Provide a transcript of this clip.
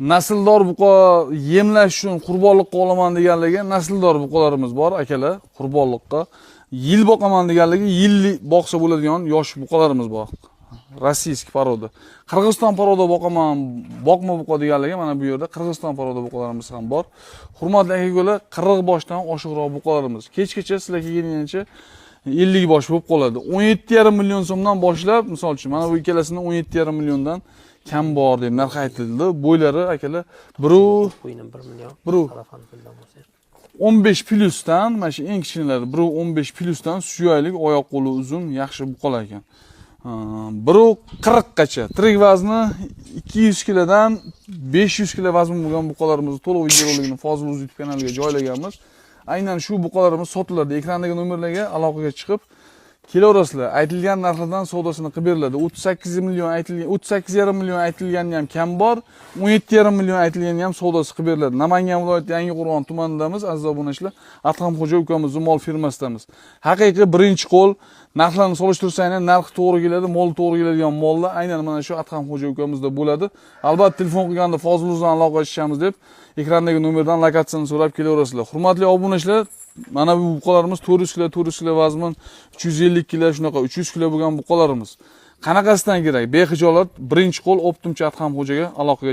Nasldor buqa yemlash uchun qurbonlikqa olaman deganligi, nasldor buqalarimiz bor, akalar, qurbonlikqa. Yil boqaman deganligi, yillik boqsa bo'ladigan yosh buqalarimiz bor. Российский порода. Qirg'iziston порода boqaman, boqma buqa deganligi, mana bu yerda Qirg'iziston порода buqalarimiz ham bor. Hurmatli aka-ukalar, 40 boshdan oshiqroq buqalarimiz. Kechgacha sizlar kelguncha 50 bosh bo'lib qoladi. 17,5 million so'mdan boshlab, misol uchun, mana bu ikkalasini 17,5 milliondan kam bor deb narx aytildi. Bo'ylari, akalar, 1 Qo'yini 1 million. Biru. Salafan puldan bo'lsa. 15 plyusdan, mana shu eng kichkinalari 1.15 plyusdan, suyaklik, oyoq qo'li uzun, yaxshi buqalar ekan. 1.40 gacha. Tirik vazni 200 kilodan 500 kilo vazn bo'lgan buqalarimizni to'liq videorolikni Fozil Uz YouTube kanaliga joylaganmiz. Aynan shu buqalarimiz sotiladi. Ekrandagi nomerlarga aloqaga chiqib kelaverasizlar. Aytilgan narxlardan savdosini qilib beriladi. 38 million aytilgan, 38,5 million aytilgani ham kam bor, 17,5 million aytilgani ham savdosi qilib beriladi. Namangan viloyati Yangiqo'rg'on tumanidamiz, aziz obunachilar. Adhamxo'ja ukamizni mol firmasidamiz. Haqiqiy birinchi qo'l narxlarni solishtirsanglar, narx to'g'ri keladi, mol to'g'ri keladigan mollar aynan mana shu Adhamxo'ja ukamizda bo'ladi. Albatta, telefon qilganda Fozil bilan aloqalashamiz deb ekrandagi nomerdan lokatsiyani so'rab kelaverasizlar. Hurmatli obunachilar, mana bu buqalarimiz 400 kilo, 400 kilo vazmin, 350 kilo, shunaqa 300 kilo bo'lgan buqalarimiz. Qanaqasidan kerak? Bexijolat birinchi qo'l оптом chi Adhamxo'jaga aloqaga.